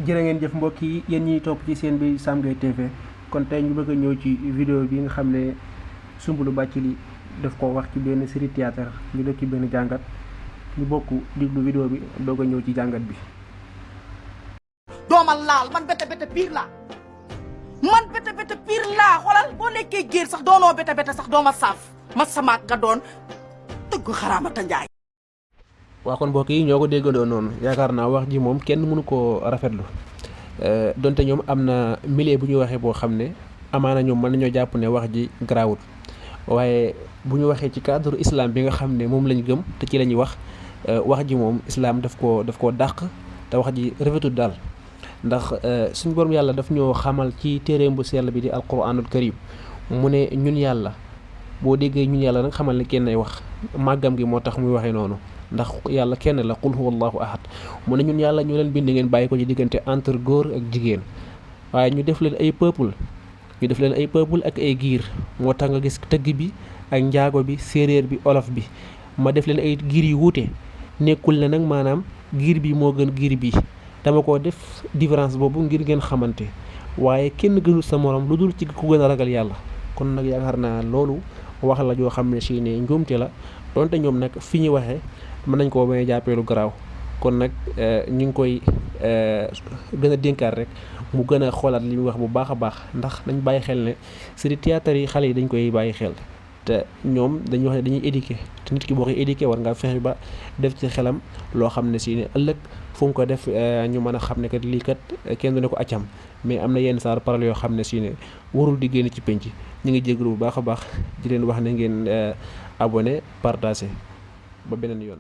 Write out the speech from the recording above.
jërë ngeen jëf mbokk yi yéen ñiy topp ci seen bi Sam Gueye TV kon tey ñu bëgg a ñëw ci vidéo bi nga xam ne Soumboulou Bathily daf ko wax ci benn série théâtre ñu def ci benn jàngat ñu bokk diglu vidéo bi doog a ñëw ci jàngat bi. doomal laal man bete bete pire laa man bete bete pire laa xoolal boo nekkee géer sax doonoo bete bete sax dooma saaf ma samaak nga doon tëgg xaraamata njaay. waa kon mbokk yi ñoo ko déggandoo noonu yaakaar naa wax ji moom kenn mënu koo rafetlu donte ñoom am na milieu bu ñuy waxee boo xam ne amaana ñoom mën nañoo jàpp ne wax ji garaawut waaye bu ñu waxee ci cadre islam bi nga xam ne moom lañ gëm te ci la ñuy wax ji moom islam daf koo dàq te wax ji rafetul daal ndax suñu borom yàlla daf ñoo xamal ci téeréem bu sell bi di alquranul karim mu ne ñun yàlla boo déggee ñun yàlla nag xamal ne kenn ay wax màggam gi moo tax muy waxee noonu. ndax yàlla kenn la qul huwa allahu ahad mu ne ñun yàlla ñu leen bind ngeen bàyyi ko ci diggante entre góor ak jigéen waaye ñu def leen ay peuple ak ay giir moo tax nga gis tëgg bi ak njaago bi séeréer bi olof bi ma def leen ay giir yu wuute nekkul ne nag maanaam giir bi moo gën giir bi dama ko def différence boobu ngir ngeen xamante waaye kenn gënul sa morom lu dul ci ku gën a ragal yàlla kon nag yaakaar naa loolu wax la joo xam ne si ne njuumte la donte ñoom nag fi ñu waxee mën nañ koo bañ a jàppee lu garaaw kon nag ñu ngi koy gën a dénkaat rek mu gën a xoolaat li muy wax bu baax a baax ndax dañ bàyyi xel ne série théâtre yi xale yi dañ koy bàyyi xel te ñoom dañuy wax ne dañuy éduquer te nit ki boo koy éduquer war nga fexe ba def ci xelam loo xam ne si ne ëllëg fu mu ko def ñu mën a xam ne kat lii kat kenn du ne ko accam mais am na yenn saar parole yoo xam ne si ne warul di génn ci penc ñu ngi jégalu bu baax a baax di leen wax ne ngeen abonné partagé ba beneen yoon.